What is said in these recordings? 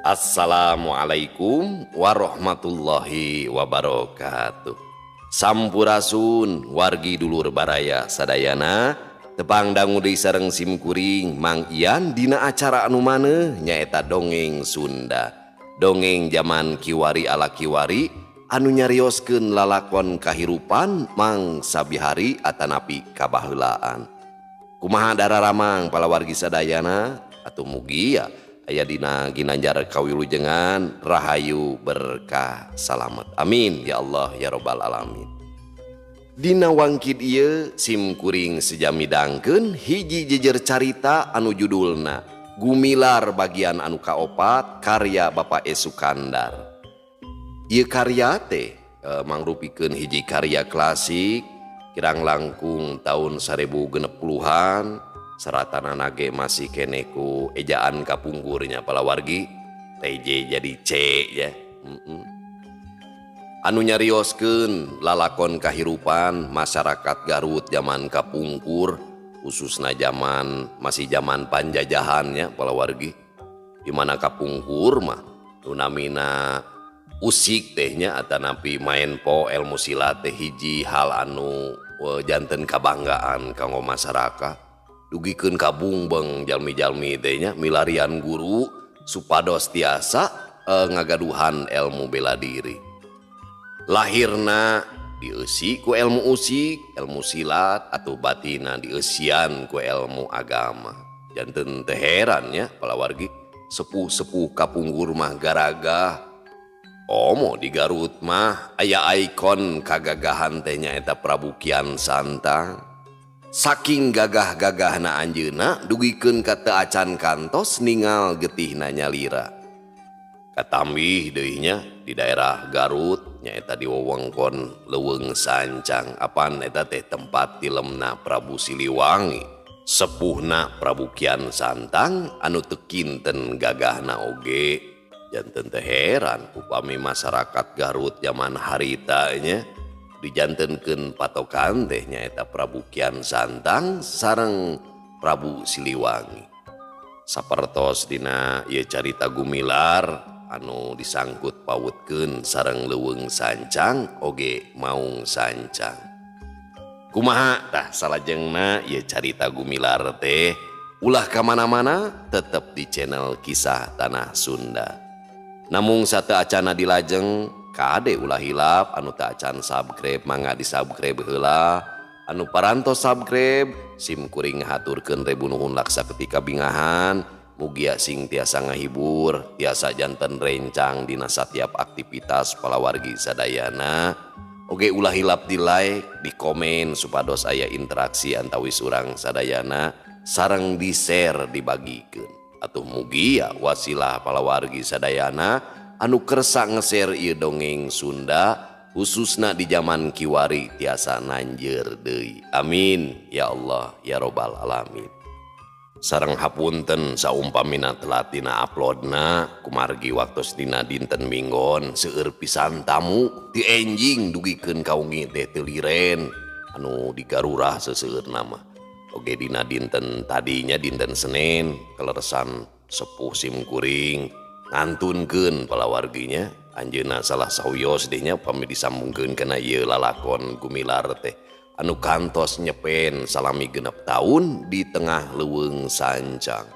Assalamualaikum warahmatullahi wabarakatuh. Sampurasun wargi dulur baraya sadayana, tepang dangu deui sareng simkuring Mang Ian dina acara anu maneuh nyaeta dongeng Sunda. Dongeng jaman kiwari ala kiwari anu nyarioskeun lalakon kahirupan Mang Sabihari atanapi kabaheulaan. Kumaha dararamang palawargi sadayana atuh mugia aya dina ginanjar kawilujengan rahayu berkah salamet. Amin ya Allah ya robbal alamin. Dina wangkid ieu sim kuring sejami dangkeun hiji jejer carita anu judulna Gumilar bagian anu kaopat karya Bapak E. Sukandar. Ieu karya teh mangrupikeun hiji karya klasik kirang langkung tahun 1060-an. Seratanana ge masih keneh ku ejaan kapungkurnya palawargi TJ jadi C ya. Anu nyarioskeun lalakon kahirupan masyarakat Garut zaman kapungkur, khususna zaman masih zaman panjajahan ya palawargi. Di mana kapungkur mah nu namina usik teh nya atanapi main po ilmu silat teh hiji hal anu janten kabanggaan kanggo masyarakat. Dugikeun ka bungbeng jalmi-jalmi teh nya milarian guru supados tiasa ngagaduhan ilmu bela diri. Lahirna dieusi ku ilmu usik, ilmu silat atau batina dieusian ku ilmu agama. Janten teu heran nya palawargi sepuh-sepuh kapungkur mah garagah. Omo di Garut mah aya ikon kagagahan teh nyaeta Prabu Kian Santang. Saking gagah-gagahna anjeunna dugikeun ka teu acan kantos ningal getihna nyalira. Katambih deui nya di daerah Garut nyaeta di wewengkon Leuweung Sancang apan eta teh tempat tilemna Prabu Siliwangi. Sepuhna Prabu Kian Santang anu teu kinten gagahna oge. Janten teu heran upami masyarakat Garut zaman harita nya dijantenkeun patokan teh nyaeta Prabu Kian Santang sareng Prabu Siliwangi. Sapertos dina ieu carita Gumilar anu disangkut pautkeun sareng Leuweung Sancang oge Maung Sancang. Kumaha tah salajengna ieu carita Gumilar teh ulah ka mana-mana tetep di channel Kisah Tanah Sunda. Namung sateu acana dilajeng kade ulah hilap anu teu acan subscribe mangga di-subscribe heula. Anu parantos subscribe sim kuring ngahaturkeun rebu nuhun laksa ketika bingahan. Mugia sing tiasa ngahibur, tiasa janten rencang dina satiap aktivitas palawargi sadayana. Oge ulah hilap di like, di komen supados aya interaksi antawis urang sadayana sareng di share dibagikeun. Atuh mugia wasilah palawargi sadayana anu kersa nge-share ieu dongeng Sunda khususna di zaman kiwari tiasa nanjeur deui. Amin ya Allah ya robbal alamin. Sareng hapunten saumpamina telat dina uploadna kumargi waktos dina dinten minggon seueur pisan tamu ti enjing dugikeun ka wengi teh teu liren anu digarurah seseueurna mah. Oge dina dinten tadinya dinten Senin kaleresan sepuh sim kuring ngantunkeun palawarginya anjeunna salah sawios deh nya pami disambungkeun kana ieu lalakon Gumilar teh anu kantos nyepen salami 6 tahun di tengah Leuweung Sancang.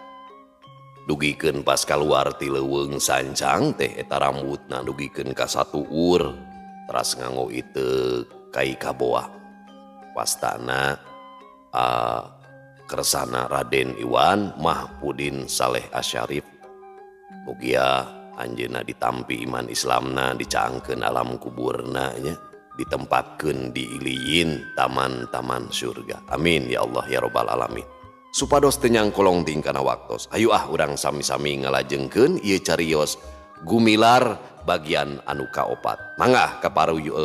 Dugikeun pas kaluar ti Leuweung Sancang teh eta rambutna dugikeun ka satuur teras nganggo iteuk kai kaboa. Wastana kersana Raden Iwan Mahpudin Saleh Asyarif. Mugia anjeunna ditampi iman Islamna dicaangkeun alam kuburna nya ditempatkeun di iliyin taman-taman surga. Amin ya Allah ya robbal alamin. Supados teu nyangkolong tingkana waktos. Ayo ah urang sami-sami ngalajengkeun ieu carios Gumilar bagian anu kaopat. Mangga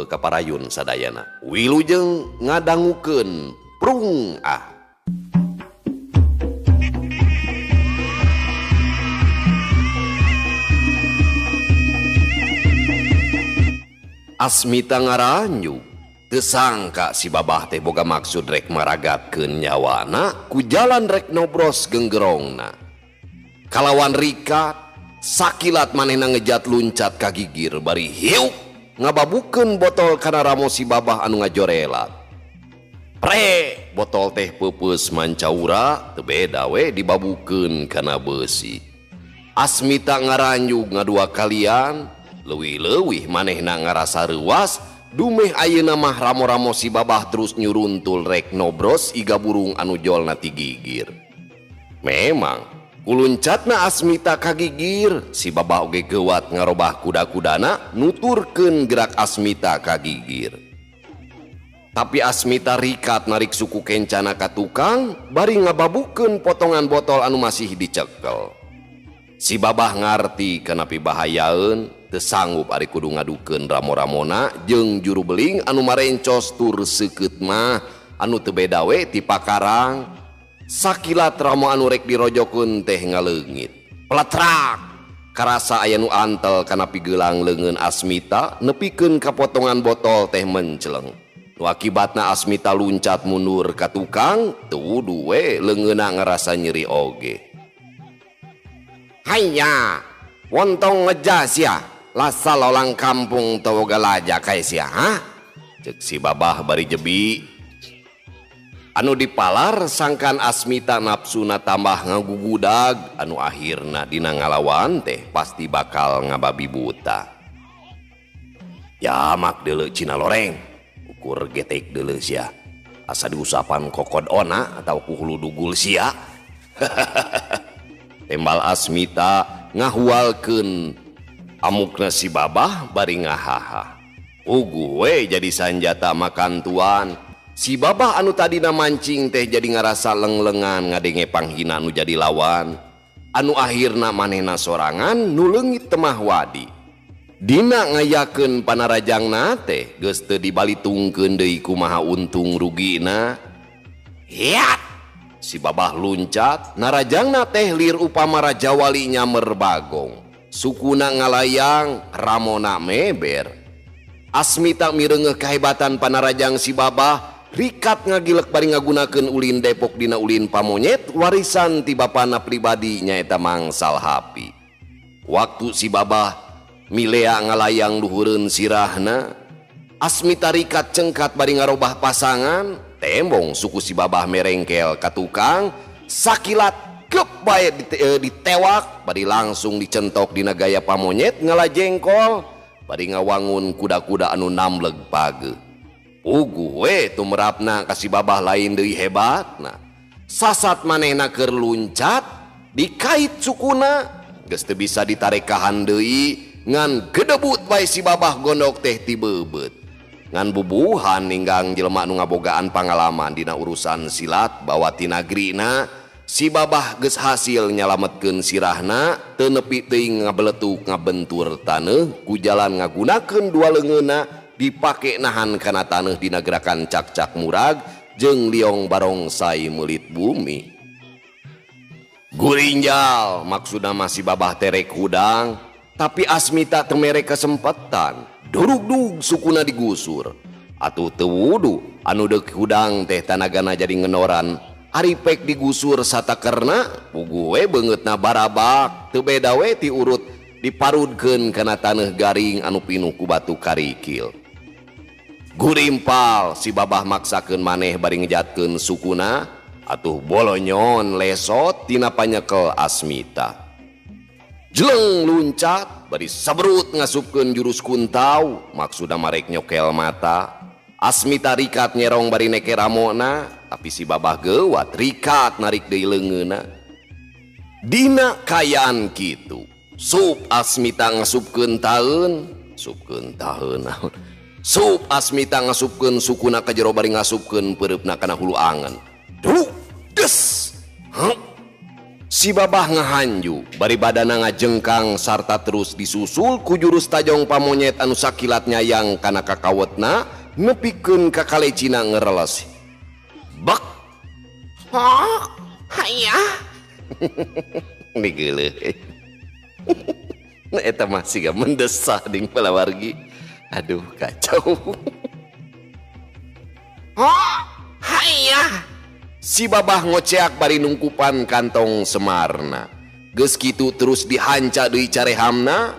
kaparayun sadayana. Wilujeng ngadangukeun prung ah. Asmita ngaranyu teu sangka si babah teh boga maksud rek maragatkeun nyawana ku jalan rek nobros genggerongna. Kalawan rikat Sakilat manehna ngejat luncat ka gigir bari hiuk ngababukeun botol kana ramo si babah anu ngajorelat. Pre botol teh peupeus mancaura teu beda we dibabukeun kana beusi. Asmita ngaranjug ngadua kalian leuwih-leuwih manehna ngarasa reuas dumeh ayeuna mah ramo-ramo si babah terus nyuruntul rek nobros iga burung anu jolna ti gigir. Memang kuluncatna Asmita kagigir si babah oge geuwat ngarobah kuda-kudana nuturkeun gerak Asmita kagigir. Tapi Asmita rikat narik suku kencana ka tukang bari ngababukeun potongan botol anu masih dicekel. Si babah ngarti kanapi bahayaeun teu sanggup ari kudu ngadukeun ramo-ramona jeung juru beling anu marencos tur seukeut mah anu teu beda we ti pakarang. Sakilat ramo anu rek dirojokeun teh ngaleungit. Pletrak karasa aya nu antel kana pigelang leungeun Asmita nepikeun ka potongan botol teh menceleng. Nu akibatna Asmita luncat mundur ka tukang teu wudu we leungeunna ngarasa nyeri oge. Hayya, wontong ngeja sia, lasal orang kampung tawoga laja kae sia, ha? Cek si babah bari jebi. Anu dipalar sangkan Asmita nafsuna tambah ngagugudag, anu akhirna dina ngalawan teh pasti bakal ngababi buta. Ya mak deuleu Cina loreng, ukur getek deuleu sia. Asa diusapan kokod ona atau ku hulu dugul sia. Tembal Asmita ngahualkeun amukna si babah bari ngahaha. Ugu we jadi sanjata makan tuan. Si babah anu tadina mancing teh jadi ngarasa lenglengan ngadenge panghina anu jadi lawan. Anu akhirna manehna sorangan nu leungit temah wadi. Dina ngayakeun panarajangna teh geus teu dibalitungkeun deui kumaha untung rugina. Hiat! Si babah luncat, narajangna teh lir upama raja wali nyamer bagong. Sukuna ngalayang, ramona meber. Asmita mireungeuh kahebatan panarajang si babah, rikat ngagilek bari ngagunakeun ulin Depok dina ulin pamonyet warisan ti bapana pribadi nyaeta Mangsal Hapi. Waktu si babah milea ngalayang luhureun sirahna, Asmita rikat cengkat bari ngarobah pasangan. Tembong suku si babah merengkel ka tukang sakilat kep bae ditewak bari langsung dicentok dina gaya pamonyet ngalajengkol bari ngawangun kuda-kuda anu namleg page. Puguh we tumerapna ka si babah lain deui hebatna. Sasat manehna keur luncat dikait sukuna geus teu bisa ditarekahan deui ngan gedebut bae si babah gondok teh ti beubeut. Ngan bubuhan ninggang jelema nu ngabogaan pangalaman dina urusan silat bawa ti nagrina si babah geus hasil nyalametkeun sirahna teu nepi teuing ngabeletuk ngabentur taneuh ku jalan ngagunakeun dua leungeunna dipake nahan kana taneuh dina gerakan cak-cak murag jeung liong barongsai meulit bumi. Gurinjal maksudna mah si babah terek hudang tapi Asmita teu mere kesempatan. Durugdug sukuna digusur. Atuh teu wudu anu deuk hudang teh tanagana jadi ngenoran. Ari pek digusur satakerna puguh we beungeutna barabak teu beda we ti urut diparudkeun kana taneuh garing anu pinuh ku batu karikil. Gurimpal si babah maksakeun maneh bari ngejatkeun sukuna atuh bolonyon lesot tina panyekel Asmita. Jeleng luncat bari sabrut ngasupkeun jurus kuntau maksudna marek nyokel mata. Asmita rikat nyerong bari neke ramona tapi si babah geuwat rikat narik deui leungeunna. Dina kayaan kitu sup Asmita ngasupkeun taeun supkeun taeun naon sup Asmita ngasupkeun sukuna ka jero bari ngasupkeun peureupna kana hulu angen. Duh des. Huh? Si babah ngahanju bari badana ngajengkang sarta terus disusul ku jurus tajong pamonyet anu sakilat nyayang kana kakawetna nepikeun ka kalecina ngereles. Bak. Hah? Hayah. Digeuleuh. Nah eta mah siga mendesah ding palawargi. Aduh kacau. Hah? Hayah. Si babah ngoceak bari nungkupan kantong semarna. Geus kitu terus dihanca deui carehamna,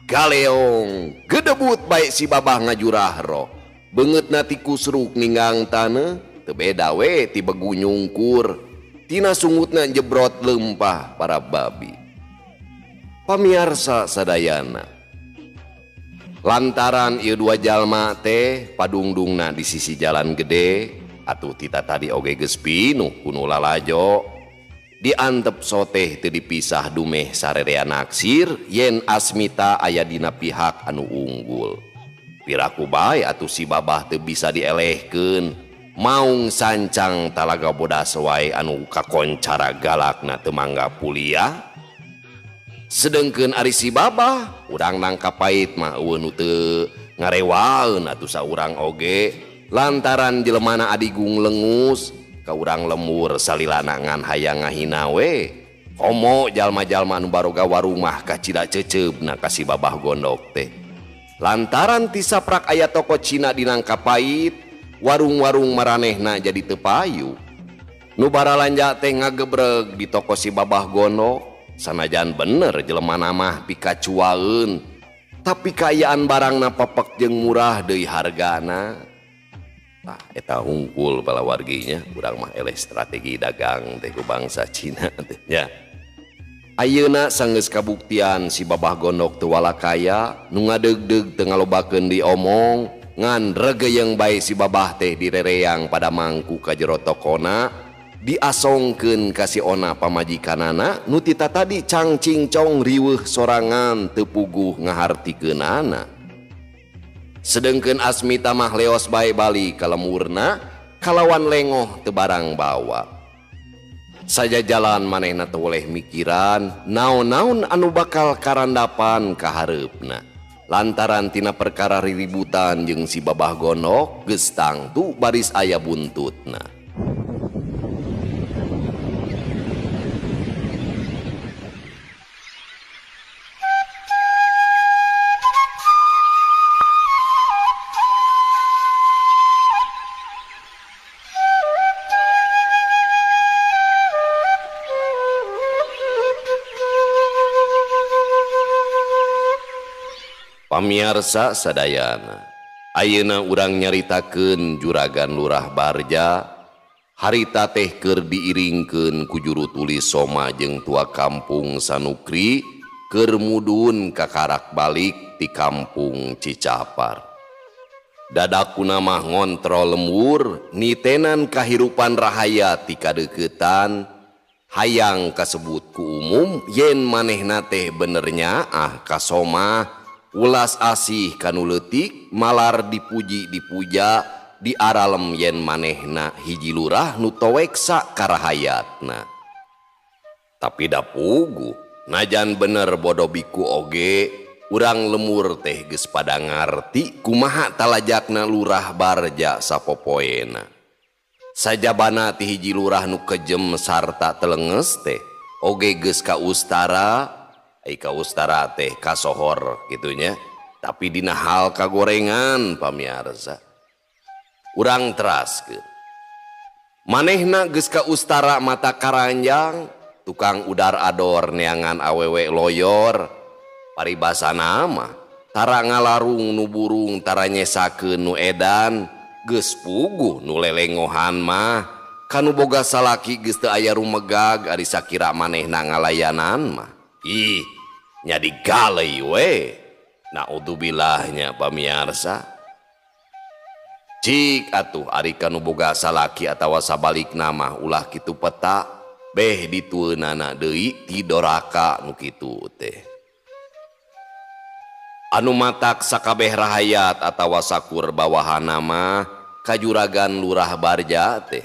galeong gedebut bae si Babah ngajurah roh. Beungeutna ti kusruk ninggang taneuh, teu beda we ti begu nyungkur. Tina sungutna jebrot leumpah para babi. Pamiarsa sadayana, lantaran ieu dua jalma teh padungdungna di sisi jalan gede atuh tita tadi oge geus pinuh ku nu lalajo. Diantep soteh teu dipisah dumeh sarerea naksir yen Asmita aya dina pihak anu unggul. Piraku bae atuh si Babah teu bisa dielehkeun. Maung sancang talaga bodas wae anu kakoncara galakna teu mangga puliah. Sedengkeun ari si Babah urang nangka pait mah eueuh nu teu ngarewaeun atuh saurang oge lantaran jelemana adigung lengus ka urang lembur salilana ngan hayang ngahina we. Komo jalma-jalma anu baroga warung mah kacida ceceubna ka si Babah Gondok teh. Lantaran ti saprak aya toko Cina di nangka pait, warung-warung maranehna jadi teu payu. Nu baralanja teh ngagebreg di toko si Babah Gondok. Sanajan bener jelemana mah pikacuaeun, tapi kaayaan barangna pepek jeung murah deui hargana. Tah eta hungkul palawarginya, urang mah eleh strategi dagang teh ku bangsa Cina teh nya. Ayeuna sanggeus kabuktian si Babah Gondok teu walakaya, nu ngadeugdeug teu ngalobakeun diomong, ngan regeyeng bae si Babah teh direreang pada mangku ka jero tokona. Diasongkeun ka si Ona pamajikanana nu tita tadi cangcingcong riweuh sorangan teu puguh ngahartikeunana. Sedengkeun Asmita mah leos bae bali ka lemurna kalawan lengoh teu barang bawa. Saja jalan manehna teu woleh mikiran naon-naon anu bakal karandapan ka hareupna. Lantaran tina perkara riributan jeung si Babah Gondok geus tangtu baris aya buntutna. Pamiarsa sadayana, ayeuna urang nyaritakeun Juragan Lurah Barja harita teh keur diiringkeun ku juru tulis Soma jeung tua kampung Sanukri keur mudun ka karak balik ti kampung Cicapar. Dadakuna mah ngontrol lembur nitenan kahirupan rahayat ti kadeuketan hayang kasebut ku umum yen manehna teh benernya ah ka Soma ulas asih kanu leutik malar dipuji dipuja diaralem yen manehna hiji lurah nu toweksa karahayatna. Tapi da puguh najan bener bodo biku oge urang lemur teh geus pada ngarti kumaha talajakna Lurah Barja sapopoena. Sajabana ti hiji lurah nu kejem sarta telenges teh oge geus ka ustara. Ka ustara teh kasohor gitunya, tapi dina hal kagorengan pamiarsa urang teraskeun manehna geus ka ustara mata karanjang tukang udar ador neangan awewe loyor paribasana mah tara ngalarung nu burung tara nyesakeun nu edan geus puguh nu lelengohan mah kanu boga salaki geus teu aya rumegag ari sakira manehna ngalayanan mah ih nyadi galei we. Naudzubillah pamiarsa. Cik atuh ari kanu boga salaki atawa sabalikna mah ulah kitu peta beh ditueunana deui ti doraka nu kitu teh. Anu matak sakabeh rahayat atawa sakur bawahana mah kajuragan Lurah Barja teh.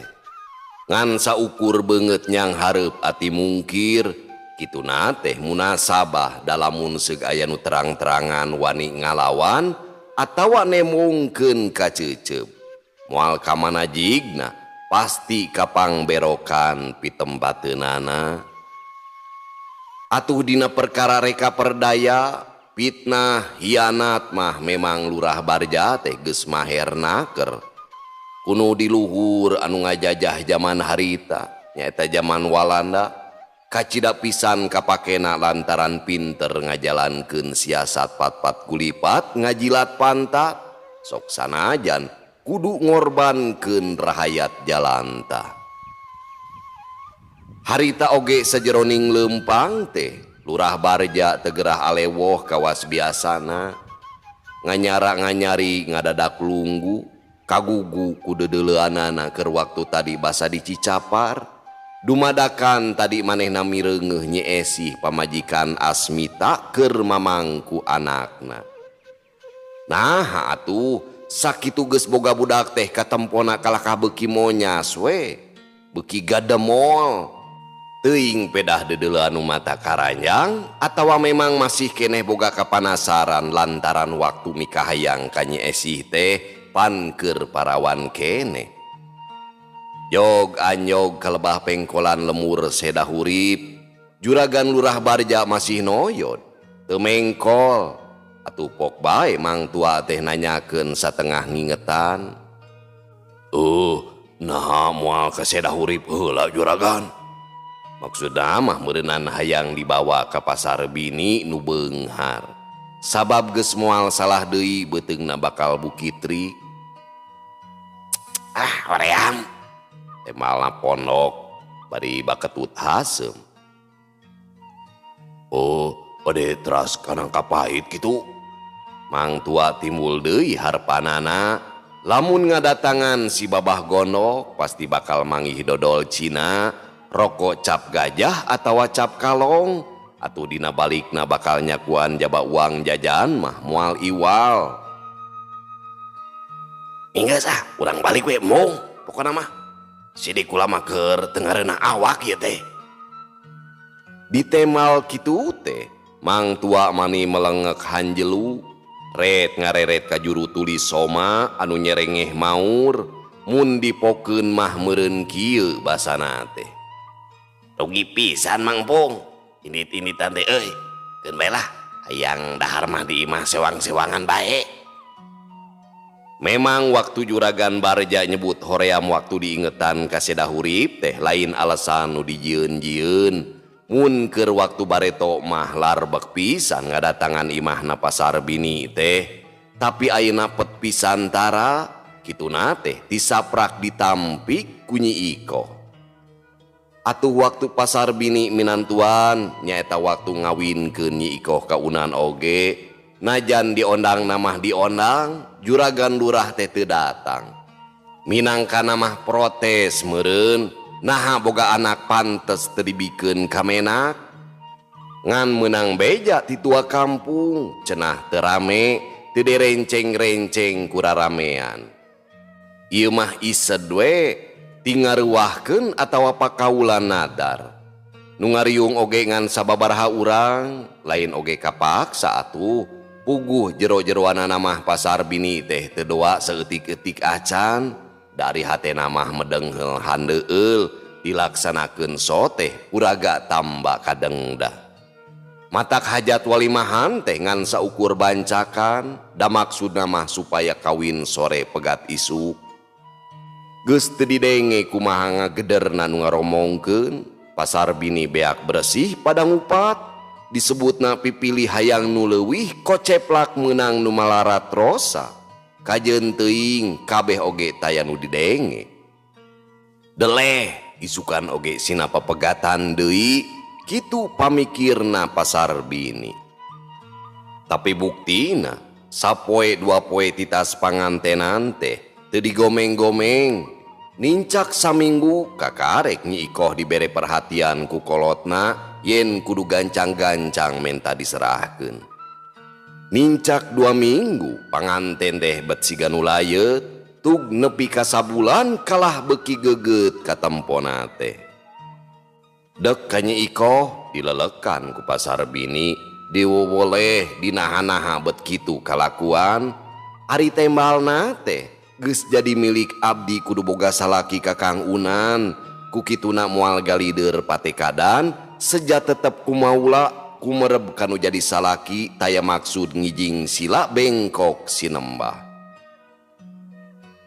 Ngan saukur beungeut nyang hareup ati mungkir kituna teh munasabah dalamun seug aya nu terang-terangan wani ngalawan atawa nemungkeun ka ceuceup. Moal ka mana jigna pasti kapangberokan pitembateunana. Atuh dina perkara reka perdaya fitnah hianat mah memang Lurah Barja teh geus maher naker. Kuno di luhur anu ngajajah zaman harita nyaeta zaman Walanda. Kacida pisan kapakena lantaran pinter ngajalankeun siasat pat-pat kulipat ngajilat pantat sok sanajan kudu ngorbankeun rahayat jalanta. Harita oge sajeroning leumpang teh Lurah Barja tegerah alewoh kawas biasana nganyara nganyari ngadadak lunggu kagugu ku deudeuleanana keur waktu tadi basa dicicapar. Dumadakan tadi manehna mireungeuh Nyi Esih pamajikan Asmita keur mamangku anakna. Nah atuh sakitu geus boga budak teh katempona kalakah beuki monyas we, beuki gademol. Teuing pedah deudeuleun anu mata karanjang atawa memang masih keneh boga kapanasaran lantaran waktu mikahayang ka Nyi Esih teh pan keur parawan keneh. Jog anyog kalebah pengkolan lemur seda hurip, juragan Lurah Barja masih noyod, teu mengkol. Atuh pok bae mang tua teh nanyakeun satengah ngingetan. Naha moal ka seda hurip heula juragan? Maksudna mah meureunan hayang dibawa ka pasar bini nu beunghar. Sabab geus moal salah deui beuteungna bakal bukitri. Ah, hoream. Temalna pondok bari baketut haseum. Oh, bade teras kana kapahit kitu. Mang tua timbul deui harpanana, lamun ngadatangan si babah gondok pasti bakal manggih dodol Cina, rokok cap gajah atawa cap kalong, atuh dina balikna bakal nyakuan jaba uang jajan mah moal iwal. Enggeus ah, urang balik we mong, pokona mah. Sidik kula mah keur teu ngareunah awak ieu teh. Ditemal kitu teh, mang tua mani melengek hanjelu, ret ngareret ka juru tulis soma anu nyerengeh maur, mun dipokeun mah meureun kieu basana teh. Rugi pisan Mang Pung, indit-inditan teh euy, keun bae lah, hayang dahar mah di imah sewang-sewangan bae. Memang waktu juragan Barja nyebut hoream waktu diingetan ka seda hurip teh lain alasan nu dijieun-jieun. Mun keur waktu bareto mah larbek pisan ngadatangan imahna pasar bini teh. Tapi ayeuna pet pisan tara kituna teh tisaprak ditampik ku Nyi Ikoh. Atuh waktu pasar bini minantuan nyaeta waktu ngawinkeun Nyi Ikoh ka Unan oge. Najan diondang namah diondang, juragan lurah teh teu datang. Minangka namah protes meureun, naha boga anak pantes teu dibikeun ka menak. Ngan meunang beja ti tua kampung, cenah teu rame, teu direnceng-renceng ku raramean. Ieu mah ised we, tingaruahkeun atawa pakaulan nadar. Nu ngariung oge ngan sababaraha urang, lain oge kapaksa atuh. Puguh jero-jeroanana mah pasar bini teh teu doa saeutik-eutik acan, dari hatena mah medenghel handeueul dilaksanakeun soteh uraga tamba kadengdah. Matak hajat walimahan teh ngan saukur bancakan, da maksudna mah supaya kawin sore pegat isuk. Geus teu didenge kumaha ngagederna nu ngaromongkeun, pasar bini beak bersih pada ngupat. Disebutna pipilih hayang nu leuwih koceplak meunang nu malarat rosa. Kajeun teuing kabeh oge taya nu didenge. Deleh isukan oge sina papegatan deui kitu pamikirna pasar bini. Tapi buktina sapoe dua poe titas pangantenan teh teu digomeng-gomeng. Nincak saminggu kakarek Nyi Ikoh dibere perhatian ku kolotna yen kudu gancang-gancang menta diserahkeun. Nincak 2 minggu panganten teh bet siga nu layeut, tug nepi ka sabulan kalah beuki geget katempona teh. Dek ka Nyi Ikoh dilelekan ku pasar bini, diwowoleh dinaha-naha bet kitu kalakuan. Ari tembalna teh geus jadi milik abdi kudu boga salaki ka Kang Unan, ku kituna moal galider patekadan, seja tetep kumaula kumereb kanu jadi salaki taya maksud ngijing sila bengkok sinembah.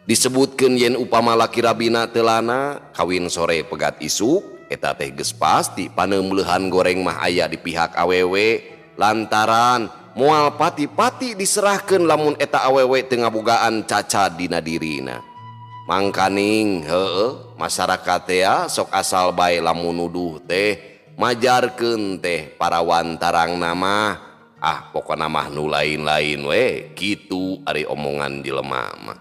Disebutkeun yen upama laki rabina telana kawin sore pegat isuk, eta teh geus pasti paneumleuhan goreng mah aya di pihak awewe lantaran moal pati-pati diserahkeun lamun eta awewe teu ngabogaan cacad dina dirina. Mangkaning heueuh masyarakat teh sok asal bae lamun nuduh teh majarkeun teh parawan tarang nama ah pokona mah nu lain-lain we kitu ari omongan jelema mah.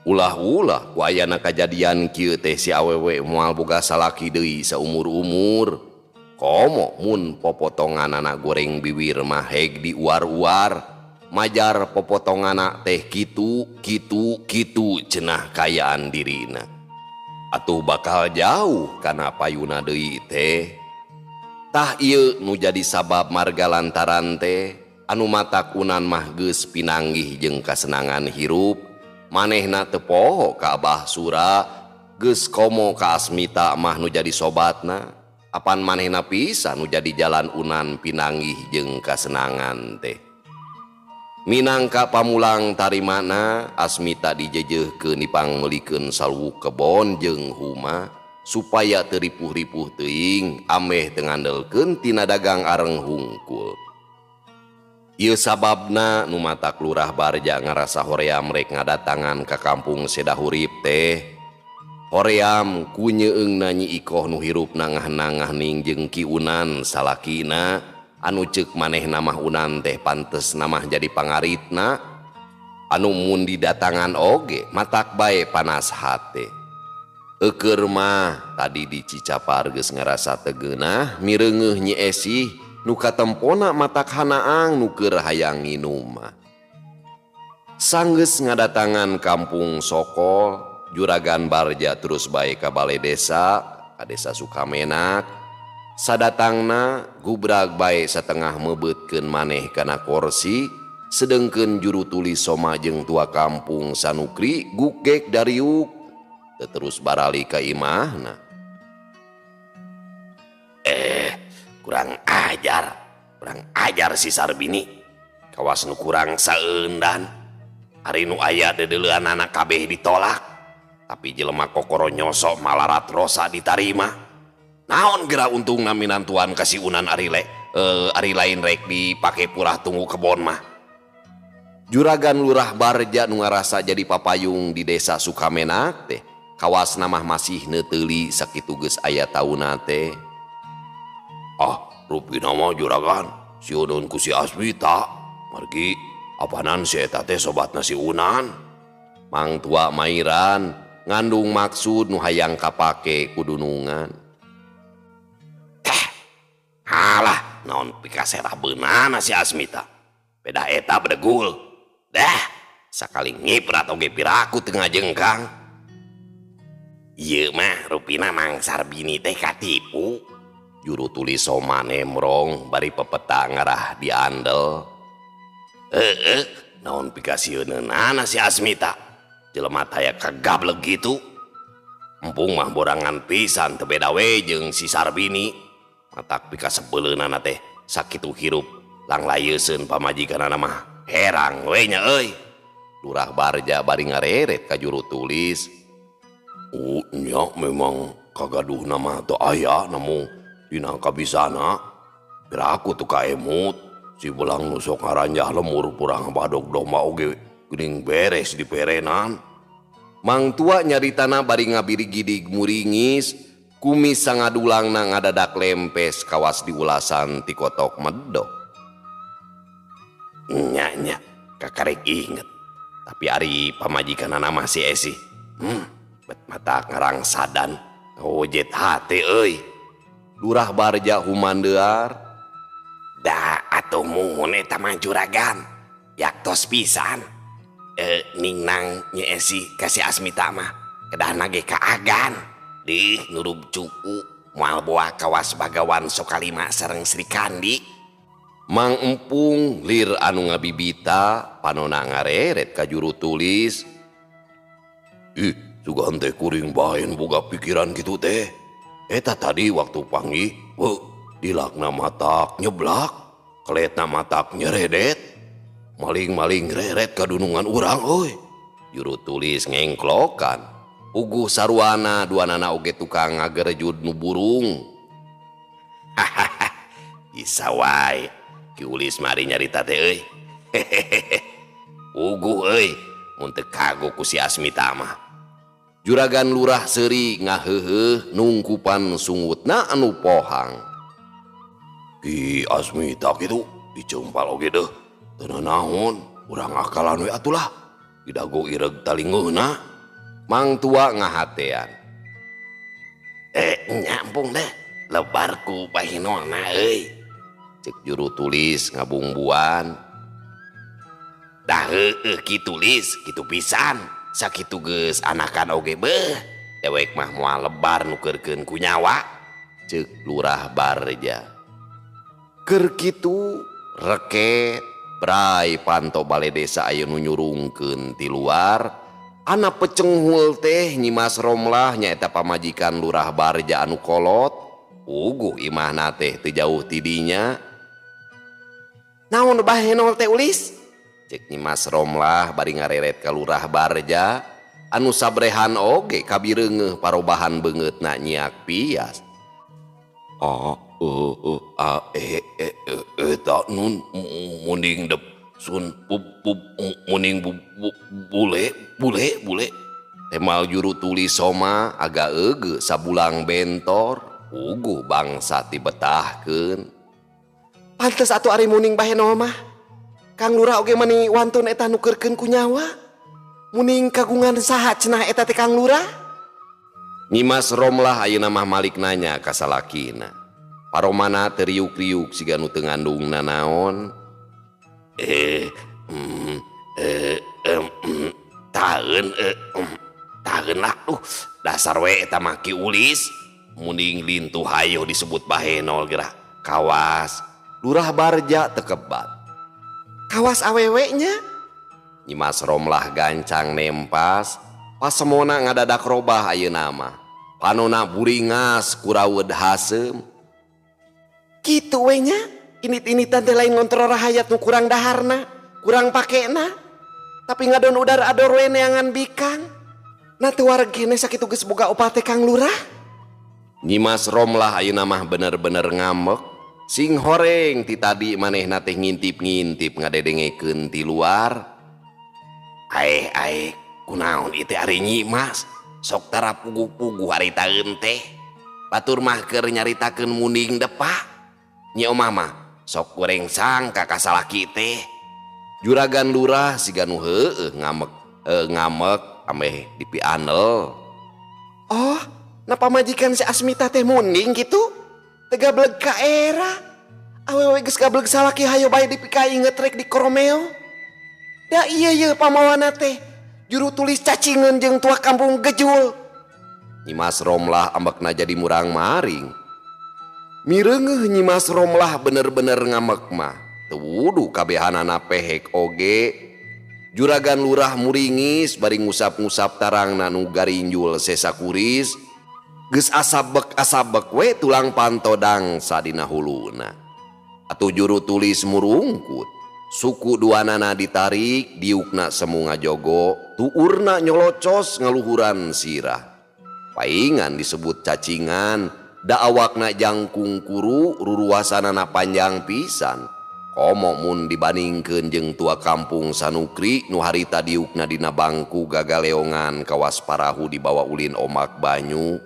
Ulah-ulah ku ayana kajadian kieu teh si awewe moal boga salaki deui saumur-umur. Komo mun popotonganana goreng biwir mah heg diuar-uar majar popotonganana teh kitu kitu kitu cenah kayaan dirina. Atuh bakal jauh kana payuna deui teh. Tah ieu nu jadi sabab marga lantaran teh anu matak Unan mah geus pinanggih jeung kasenangan hirup. Manehna teu poho ka Abah Sura geus komo ka Asmita mah nu jadi sobatna. Apan manehna pisan nu jadi jalan Unan pinanggih jeung kasenangan teh. Minangka pamulang tarimana Asmita dijejehkeun dipangmeulikeun saluwuk kebon jeung huma supaya teu ripuh-ripuh teuing ameh teu ngandelkeun tina dagang areng hungkul. Ieu sababna nu matak Lurah Barja ngarasa hoream rek ngadatangan ka kampung Sedahurip teh. Hoream ku nyeungna Nyi Ikoh nu hirupna ngahnang-ngahning jeung Ki Unan salakina anu ceuk manehna mah Unan teh pantes namah jadi pangaritna anu mun didatangan oge matak bae panas hate. Eukeur mah tadi di Cicapar geus ngarasa teu geunah mireungeuh Nyi Esih nu katempona matak hanaang nu keur hayang nginum mah. Sanggeus ngadatangan kampung Sokol, Juragan Barja terus bae ka bale desa, ka desa Sukamenak. Sadatangna gubrag bae satengah mebeutkeun maneh kana korsi, sedengkeun juru tulis Soma jeung tua kampung Sanukri gugek dariuk teu terus barali ka imahna. Kurang ajar si Sarbini. Kawas nu kurang saeundan. Ari nu aya deudeuleun anak kabeh ditolak. Tapi jelema kokoro nyosok malarat rosa ditarima. Naon geura untungna minantuan ka si Unan ari le, ari lain rek dipake purah tunggu kebon mah. Juragan Lurah Barja nu ngarasa jadi papayung di desa Sukamenak teh kawasna mah masih neuteuli sakitu geus aya tauna teh. Ah, rupina mah juragan si Unun ku si Asmita. Margi apanan si eta teh sobatna si Unan. Mangtua Mairan ngandung maksud nu hayang kapake kudunungan. Teh, halah naon pikasera beunana si Asmita. Beda eta bedegul. Dah, sakali ngiprat oge piraku teu ngajengkang. Ieu mah rupina Mang Sarbini teh katipu. Juru tulis Soma nemrong bari pepeta ngarah diandel. Heeh, naon pikasieunana si Asmita. Jelema taya kagableg gitu. Empung mah borangan pisan teu beda we jeung si Sarbini. Matak pikasebeuleunana teh sakitu hirup langlayeuseun pamajikanana mah herang we nya euy. Lurah Barja bari ngareret ka juru tulis. Oh nya memang kagaduhna mah teu aya namun dina kabisana piraku tuh kaemut si belang nu sok ngaranjah lemur purang badog domba oge geuning beres di perenan. Mangtua nyaritana bari ngabirigidig muringis kumis sangadulangna ngadadak lempes kawas diulasan ti kotok medok. Nya nya kakarek inget tapi ari pamajikanana mah si Esi bet mata ngarangsadan ngawojet hate euy. Lurah Barja humandear. Da atuh muhun eta mah juragan yaktos pisan. Ningnang Nyi Esi ka si Asmita mah kedahna ge kaagan dih nurub cuku moal boa kawas Bagawan Sokalima sareng Sri Kandi. Mang Empung lir anu ngabibita panona ngareret ka juru tulis. Ih, sugan teh kuring baen boga pikiran kitu teh. Eta tadi waktu panggih, weh, dilakna matak nyeblak, keletna matak nyeredet. Maling-maling reret kadunungan urang euy. Juru tulis ngengklokan. Puguh saruana duanana oge tukang ngagerejud nu burung. Hahaha, bisa wae Ki Ulis mari nyarita teh euy. Hehehe. Puguh euy, mun teu kagok ku si Asmita mah. Juragan lurah seuri ngaheuheuh nungkupan sungutna anu pohang. Ki Asmita kitu diceumpal oge deuh. Teu nanaon, urang akalan we atulah. Didago ireg talingeuna. Mang tua ngahatean. Nyampung deh, lebar ku pahinona euy. Cek juru tulis ngabungbuan. Dah heueuh ki tulis kitu pisan. Sakitu geus anakan oge beuh. Dewek mah moal lebar nukeurkeun ku nyawa. Cek lurah Barja. Keur kitu reket brai panto bale desa aya nu nyurungkeun ti luar. Anak pecenghul teh Nyimas Romlah nyaeta pamajikan lurah Barja anu kolot. Uguh imahna teh teu jauh ti dinya. Naon bahenol teh Ulis? Cek Nyimas Romlah bari ngareret ka lurah Barja anu sabrehan oge kabireungeuh parobahan beungeutna nyiak pias. A e a e e e ta nun munding dep sun bub bub muning bub bule bule bule. Temal juru tulis soma agak ege sabulang bentor. Uguh bangsa tibetahkeun. Pantes atuh ari muning bahenol mah. Kang Lurah oge mani wantun eta nukeurkeun ku nyawa. Muning kagungan saha cenah eta teh Kang Lurah? Nyimas Romlah ayeuna mah malik nanya ka salakina. Paromana teu riuk-riuk siga nu teu ngandung nanaon. Taeun lah dasar we eta mah Ki Ulis. Munding lintuh hayo disebut bahenol geura. Kawas Lurah Barja tekebat. Kawas awewe nya. Nyimas Romlah gancang nempas. Pasemona ngadadak robah ayeuna mah. Panona buringas kuraweud haseum. Kitu we nya. Init-initan teh lain ngontrol rahayat nu kurang daharna, kurang pakena. Tapi ngadon udar ador we neangan bikang. Na teu wareg keneh sakitu geus boga opat teh Kang Lurah. Nyimas Romlah ayeuna mah bener-bener ngambek. Sing horeng ti tadi manehna teh ngintip-ngintip ngadedengekeun ti luar. Aeh aeh kunaon ieu teh ari Nyimas? Sok tara puguh-puguh ari taeun teh. Batur mah keur nyaritakeun munding depa. Nyi omah mah sok goreng sangka ka salaki teh. Juragan lurah siga nu heueuh ngamek ameh dipianel. Oh, na pamajikan si Asmita teh munding kitu? Teu gableg ka era. Awewe geus gableg salaki hayo bae dipikainget rek di koromeo. Da ieu ye pamawana teh. Juru tulis cacingeun jeung tua kampung gejul. Nyimas Romlah ambekna jadi murang-maring. Mireungeuh Nyimas Romlah bener-bener ngamek mah. Teu wudu kabehanana pehek oge. Juragan lurah muringis bari ngusap-ngusap tarangna nu garinjul sesa kuris. Geus asabek-asabek we tulang panto dangsa dina huluna. Atuh juru tulis murungkut. Suku duanana ditarik, diukna semu ngajogo, tuurna nyolocos ngaluhuran sirah. Paingan disebut cacingan, da awakna jangkung kuru, ruruasanana panjang pisan. Komo mun dibandingkeun jeung tua kampung Sanukri nu harita diukna dina bangku gagaleongan kawas parahu dibawa ulin omak banyu.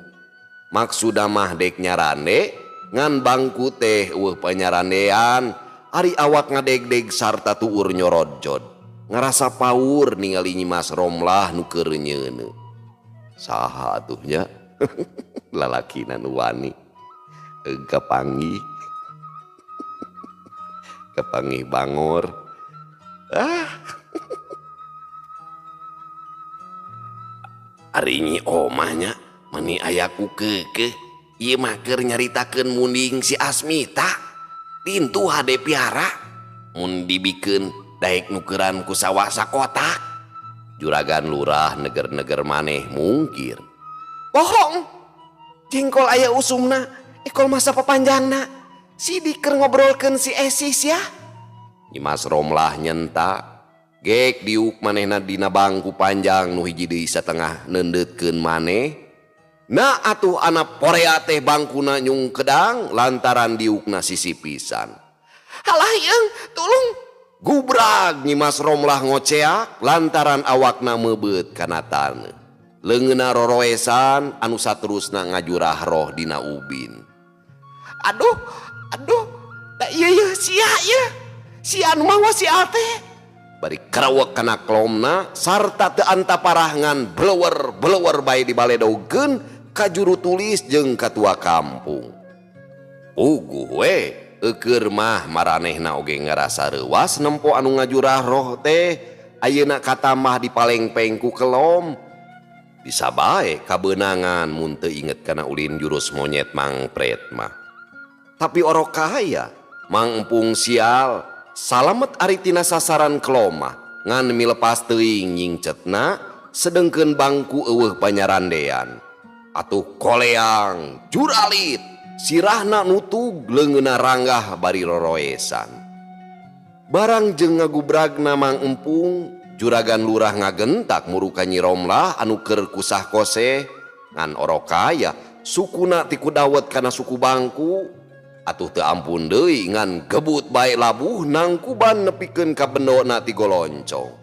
Maksuda mah dek nyarande, ngan bangku teh eueuh panyarandean, ari awak ngadegdeg sarta tuur nyorodjod. Ngarasa paur ningali Nyimas Romlah nu keur nyeuneu. Saha atuh nya? Lalakina nu wani. Kapanggih. Kapanggih bangor. Ah. Ari nyi omah nya meni aya ku keukeuh. Ieu mah keur nyaritakeun munding si Asmita. Pintu hade piara mun dibikeun daek nukeran ku sawah sakotak. Juragan lurah neger-neger maneh mungkir. Bohong. Jengkol aya usumna, ekol masa papanjangna. Sidik keur ngobrolkeun si Esis ya. Nyimas Romlah nyentak. Gek diuk manehna dina bangku panjang nu hiji deui satengah neundeutkeun maneh. Na atuh anak porea teh bangkuna nyung kedang lantaran diukna sisi pisan. Halah yeung tulung gubrag Nyimas Romlah ngoceak lantaran awakna meubeut kana taneuh. Leungeunna roroesan anu saterusna ngajurah roh dina ubin. Aduh, aduh, da ieu yeuh sia ieu. Sia anu mawa si teh. Bari kerawek kana klomna sarta teu antaparah ngan blower-blower bae dibaledogkeun ka juru tulis jeung katua kampung. Puguh we eukeur mah maranehna oge ngarasa reuwas nempo anu ngajurah roh teh ayeuna katamah dipalengpeng ku kelom. Bisa bae kabeunangan mun teu inget kana ulin jurus monyet mangpret mah. Tapi orok kahaya Mang Empung sial salamet ari tina sasaran kelomah ngan milepas teuing nyingcetna sedengkeun bangku eueuh panyarandean. Atuh koleang juralit sirahna nutug leungeunna ranggah bari roroesan. Barang jeung ngagubragna Mang Empung juragan lurah ngagentak muruka Nyi Romlah anu keur kusah koseh ngan orok kaya sukuna ti kudawet kana suku bangku. Atuh teu ampun deui ngan gebut bae labuh nangkuban nepikeun ka bendona ti goloncong.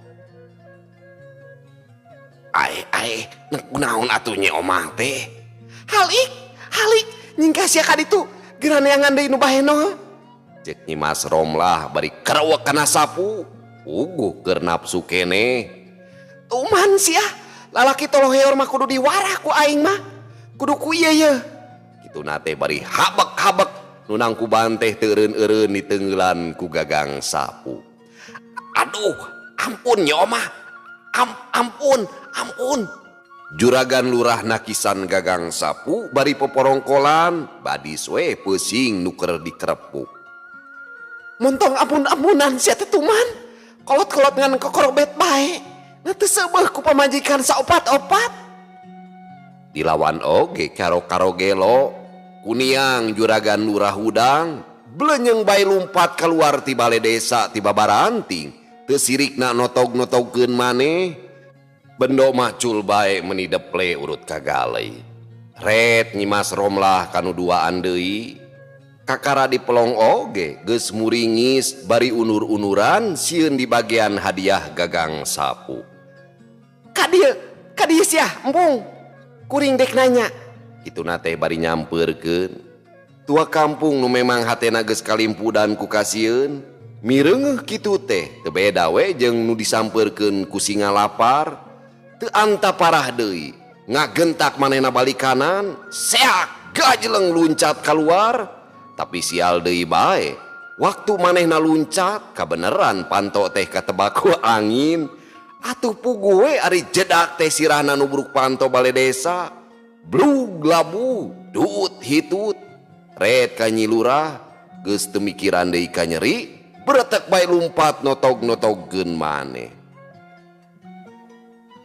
Ae ae kunaon atuh Nyi Omah teh? Halik halik nyingkah sia ka ditu geura neangan deui nu baheno. Cek Nyimas Romlah bari kerewek kana sapu. Uguh keur nafsu keneh. Tuman sia lalaki toloheor mah kudu diwarah ku aing mah. Kudu ku ieu yeuh. Kituna teh bari habek-habek nu nangkuban teh teu eureun-eureun diteunggelan ku gagang sapu. Aduh, ampun Nyi Omah. Ampun, ampun. Juragan lurah nakisan gagang sapu bari poporongkolan badis we peusing nu keur dikerepuk. Montong ampun-ampunan sia teh tuman. Kolot-kolot ngan kokorobet bae. Na teu seubeuh ku pamajikan saopat-opat. Dilawan oge karo-karo gelo. Kuniang juragan lurah hudang blenyeng bae lumpat keluar ti bale desa ti babaranting. Teu sirikna notog-notogkeun maneh. Bendo macul bae meuni deple urut ka galei. Ret Nyimas Romlah kanu duaan deui. Kakara dipelong oge geus muringis bari unur-unuran sieun di bagian hadiah gagang sapu. Ka dieu sia empung. Kuring dek nanya. Kituna teh bari nyampeurkeun. Tua kampung nu memang hatena geus kalimpudan ku kasieun, mireungeuh kitu teh teu beda we jeung nu disampeurkeun ku singa lapar. Teu antaparah deui, ngagentak manehna balik kanan, seak gajleng luncat keluar. Tapi sial deui bae, waktu manehna luncat kabeneran panto teh katebak ku angin. Atuh puguh we ari jedak teh sirahna nubruk panto bale desa. Blug labu duut hitut. Ret ka Nyi Lurah geus teu mikiran deui ka nyeri, bretek bae lumpat notog-notogkeun maneh.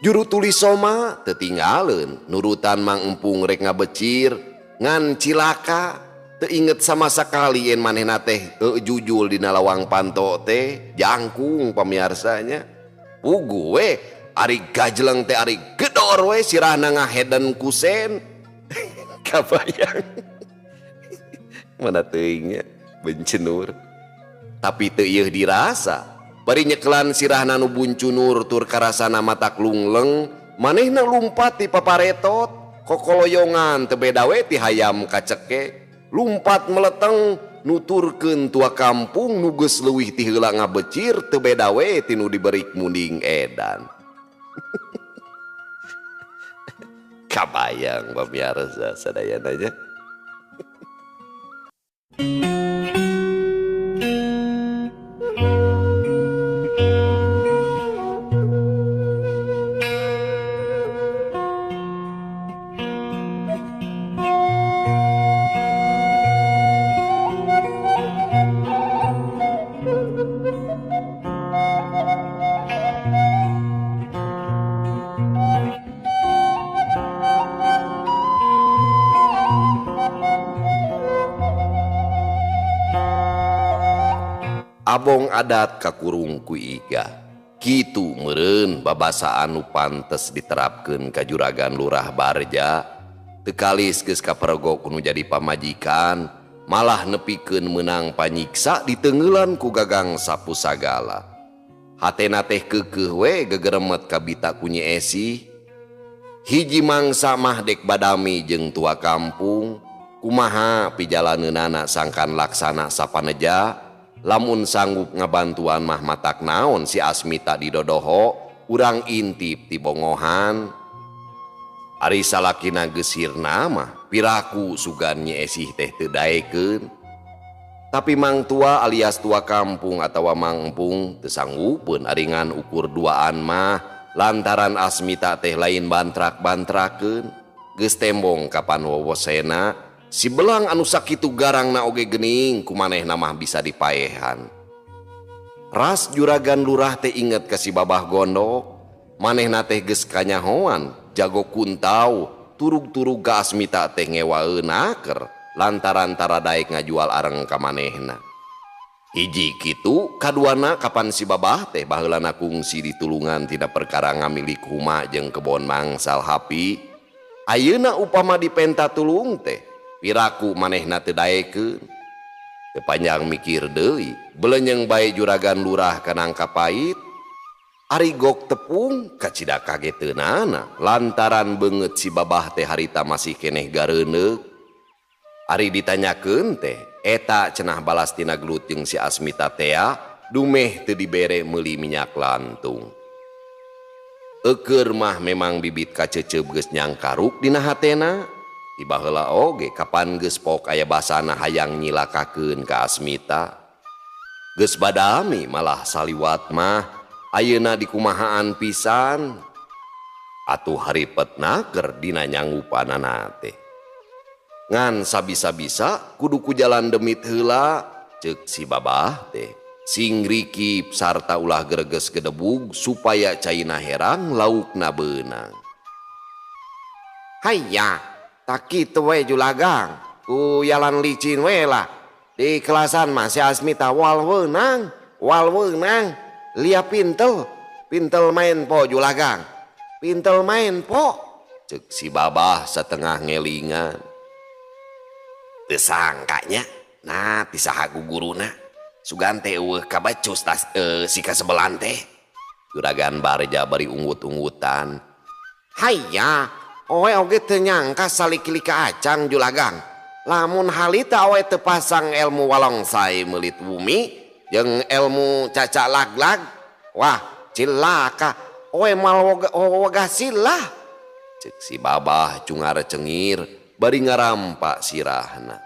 Juru tulis Soma teu tinggaleun nurutan Mang Empung rek ngabecir ngan cilaka. Teu inget sama sakali yen manehna teh jujul dina lawang panto teh jangkung pamiarsanya. Puguh we ari gajleng teh ari gedor we sirahna ngaheden kusen. Kabayang. Mana teuing nya bencenur. Tapi teu ieuh dirasa. Bari nyekelan sirahna nu buncunur tur karasana matak lungleng, manehna lumpat ti paparetot, kokoloyongan teu beda we ti hayam kaceke. Lumpat meleteng nuturkeun tua kampung nu geus leuwih ti heula ngabecir teu beda we ti nu diberik munding edan. Kabayang pamirsa sadayana nya. Abong adat kakurung ku iga. Kitu meureun babasa anu pantes diterapkeun ka Juragan Lurah Barja. Teu kalis geus kapergok nu jadi pamajikan, malah nepikeun meunang panyiksa diteungeulan ku gagang sapu sagala. Hatena teh keukeuh we gegeremet kabita ku Nyi Esih. Hiji mangsa mah dek badami jeung tua kampung, kumaha pijalaneunana sangkan laksana sapaneja. Lamun sanggup ngabantuan mah matak naon si Asmita didodoho, urang intip ti bongohan. Ari salakina geus sirna mah piraku sugan Nyi Esih teh teu daekeun. Tapi mang tua alias tua kampung atawa mang empung teu sanggupeun aringan ukur duaan mah lantaran Asmita teh lain bantrak-bantrakeun. Geus tembong kapan wowosena si belang anu sakitu garangna oge geuning kumanehna mah bisa dipaehan. Ras Juragan Lurah teh inget ka si Babah Gondok, manehna teh geus kanyahoan jago kuntau turug-turug ka Asmita teh ngewaeun aker lantaran tara daek ngajual areng ka manehna. Hiji kitu, kaduana kapan si Babah teh baheulana kungsi ditulungan tina perkara ngamilik huma jeung kebon mangsal hapi. Ayeuna upama dipenta tulung teh piraku manehna teu daekeun. Teu panjang mikir deui, belenyeng bae Juragan Lurah kanangka pait. Ari gok tepung kacida kageteunana lantaran beungeut si Babah teh harita masih keneh gareuneuk. Ari ditanyakeun teh eta cenah balas tina gelut jeung si Asmita tea dumeh teu dibere meuli minyak lantung. Eukeur mah memang bibit kaceceup geus nyangkaruk dina hatena. Tiba heula oge kapan geus pok aya basana hayang nyilakakeun ka Asmita. Geus badami malah saliwat mah ayeuna dikumahaan pisan. Atuh haripetna keur dina nyanggupanana teh. Ngan sabisa-bisa kudu ku jalan demit heula ceuk si Babah teh. Sing rikip sarta ulah greges gedebug supaya caina herang laukna beunang. Hayya, tak kitu we julagang, ku jalan licin we lah. Di kelasan mah si Asmita wal weunang, lia pintel, pintel main po julagang, pintel main po. Ceuk si Babah setengah ngelingan. Teu sangkanya, nah ti saha guguruna. Sugan teh eueuh kabacus tas si kasebelan teh. Juragan Barja bari unggut-unggutan. Hayya, owe oge teu nyangka saliki-lika acang julagang. Lamun halita owe teu pasang ilmu walongsai meulit bumi jeung ilmu cacak lag-lag, wah cilaka owe mal wogah silah. Ceuk si Babah cungar cengir bari ngarampak sirahna.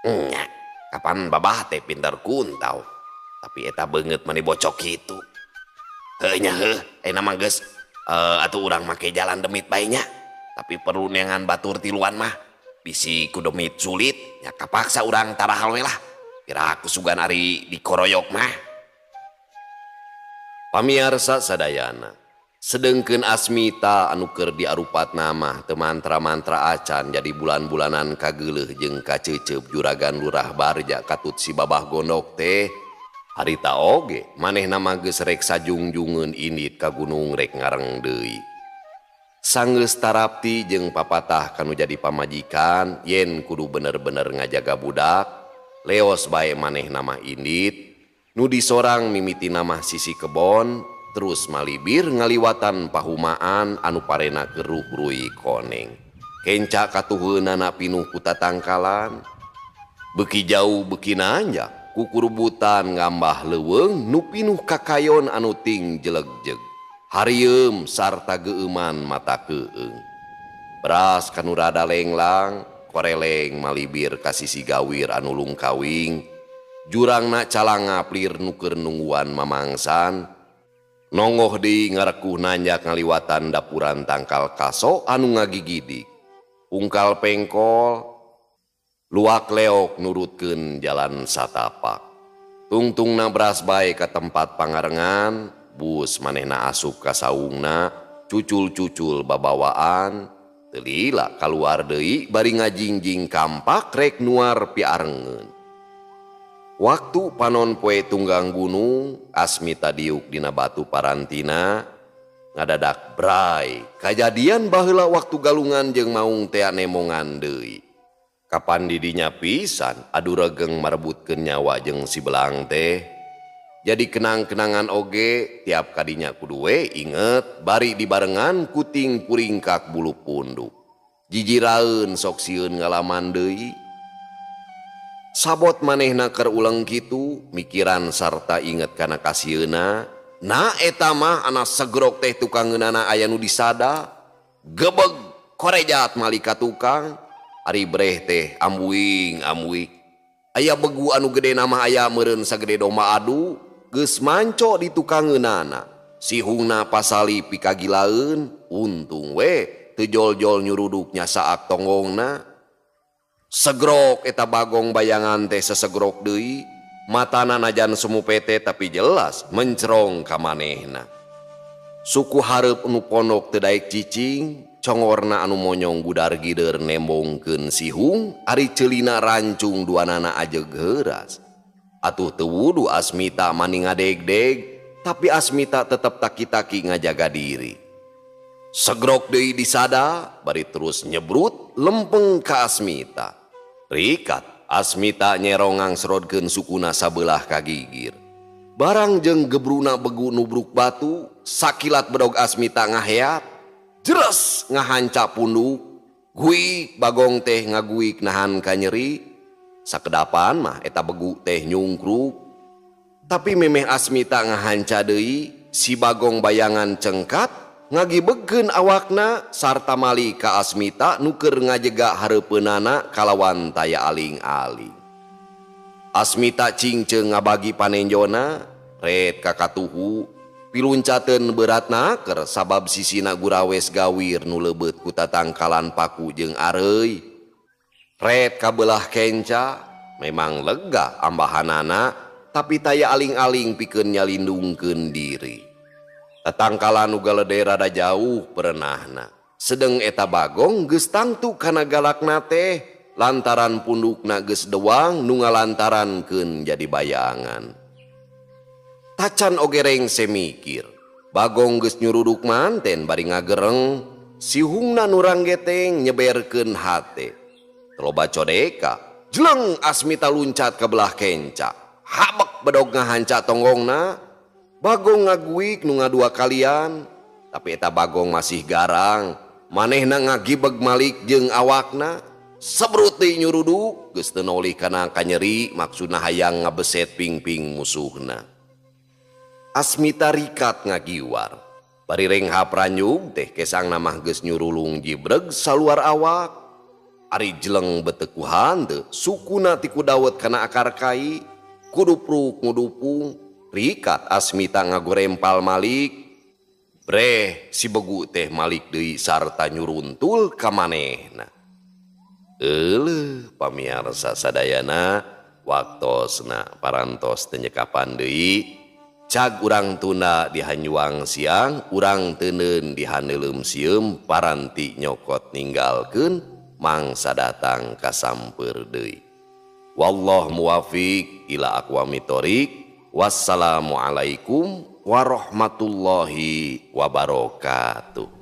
Nya, kapan Babah teh pinter kuntau, tapi eta beungeut mani bocok kitu. Heuh nya heuh, ayeuna mah geus atuh urang make jalan demit bae nya. Tapi perlu neangan batur tiluan mah bisi ku demit sulit nya kapaksa urang tarahal we lah. Piraku sugan ari dikoroyok mah. Pamiarsa sadayana, sedengkeun Asmita anu keur diarupatna mah teu mantra-mantra acan jadi bulan-bulanan kageuleuh jeung kaceuceup Juragan Lurah Barja katut si Babah Gondok teh. Harita oge manehna mah geus rek sajungjungeun indit ka gunung rek ngareng deui. Sanggeus tarapti jeung papatah kanu jadi pamajikan yen kudu bener-bener ngajaga budak, leos bae manehna mah indit. Nu disorang mimitina mah sisi kebon, terus malibir ngaliwatan pahumaan anu parena keruh ruy koneng. Kenca katuheunana pinuh ku tatangkalan. Beuki jauh beuki nanjak, kukurubutan ngambah leuweung nu pinuh kakayon anu ting jelegjeg. Harieum sarta geueuman mata keueung. Beras kanu rada lenglang, koreleng malibir ka sisi gawir anu lungkawing. Jurangna calanga plir nu keur nungguan mamangsan. Nongoh deui ngarekuh nanjak ngaliwatan dapuran tangkal kaso anu ngagigidik. Ungkal pengkol, luak leok nurutkeun jalan satapak. Tungtungna beras bae ka tempat pangarengan, bus manehna asup ka saungna, cucul-cucul babawaan, teu lila kaluar deui bari ngajingjing kampak rek nuar piarengeun. Waktu panon poe tunggang gunung, Asmita diuk dina batu parantina, ngadadak bray. Kajadian baheula waktu galungan jeung maung tea nemongan deui. Kapan didinya pisan adu regeng marebutkeun nyawa jeung si belang teh. Jadi kenang-kenangan oge tiap kadinya kudu we inget bari dibarengan kuting puringkak bulu punduk. Jijiraeun sok sieun ngalaman deui. Sabot manehna keur uleng kitu mikiran sarta inget kana kasieuna. Na eta mah anak segrok teh tukangeunana aya nu disada. Gebeg korejat malika tukang. Ari breh teh ambuing ambuing. Aya begu anu gede nama aya meureun sagede domba adu. Geus manco di tukangeunana. Sihungna pasali pikagilaeun. Untung we teu jol-jol nyuruduk nyasaak tonggongna. Segrok eta bagong bayangan teh sesegrok deui, matana najan semu pete tapi jelas mencerong ka manehna. Suku hareup nu pondok teu daek cicing, congorna anu monyong budar gider nembongkeun sihung, ari ceulina rancung duanana ajeg heuras. Atuh teu wudu Asmita mani ngadegdeg, tapi Asmita tetep taki-taki ngajaga diri. Segrok deui disada, bari terus nyebrut lempeng ka Asmita. Rikat Asmita nyerong ngangsrodkeun sukuna sabelah ka gigir. Barang jeung gebruna begu nubruk batu, sakilat bedog Asmita ngaheat, jeres ngahanca punduk, guik bagong teh ngaguik nahan ka nyeri. Sakedapan mah eta begu teh nyungkruk. Tapi memeh Asmita ngahanca deui, si bagong bayangan cengkat ngagibegkeun awakna sarta mali ka Asmita nu keur ngajega hareupeunana kalawan taya aling-aling. Asmita cingceung ngabagi panenjona, ret ka katuhu, piluncateun beratna keur sabab sisina gurawes gawir nu leubeut ku tatangkalan paku jeung areuy. Ret ka beulah kenca, memang lega ambahanana, tapi taya aling-aling pikeun nyalindungkeun diri. Tatangkalan nu galede rada jauh perenahna. Sedeng eta bagong geus tangtu kana galakna teh lantaran pundukna geus dewang nu ngalantarankeun jadi bayangan. Tacan oge rengse mikir, bagong geus nyuruduk manten bari ngagereng, sihungna nu ranggeteng nyeberkeun hate. Loba codeka, jeleng Asmita luncat ke belah kenca. Habek bedog ngahanca tonggongna. Bagong ngaguik nu ngadua kalian, tapi eta bagong masih garang. Manehna ngagibeg malik jeung awakna. Sebrut deui nyuruduk, geus teu nolih kana kanyeri, maksudna hayang ngabeset pingping musuhna. Asmita rikat ngagiwar. Bari renghap ranyug teh kesangna mah geus nyurulung jibreg saluar awak. Ari jeleng betekuhan teu, sukuna ti ku dawet kana akar kai, kudupruk ngudupung. Rikat Asmita ngagorempal malik. Breh si begu teh malik deui sarta nyuruntul ka manehna. Euleuh pamiarsa sadayana waktosna parantos teu nyekapan deui. Cag urang tunda di hanjuang siang, urang teuneun di haneuleum sieum, paranti nyokot ninggalkeun mangsa datang kasamper deui. Wallahu muwafiq ila aqwamit thoriq. Wassalamualaikum warahmatullahi wabarakatuh.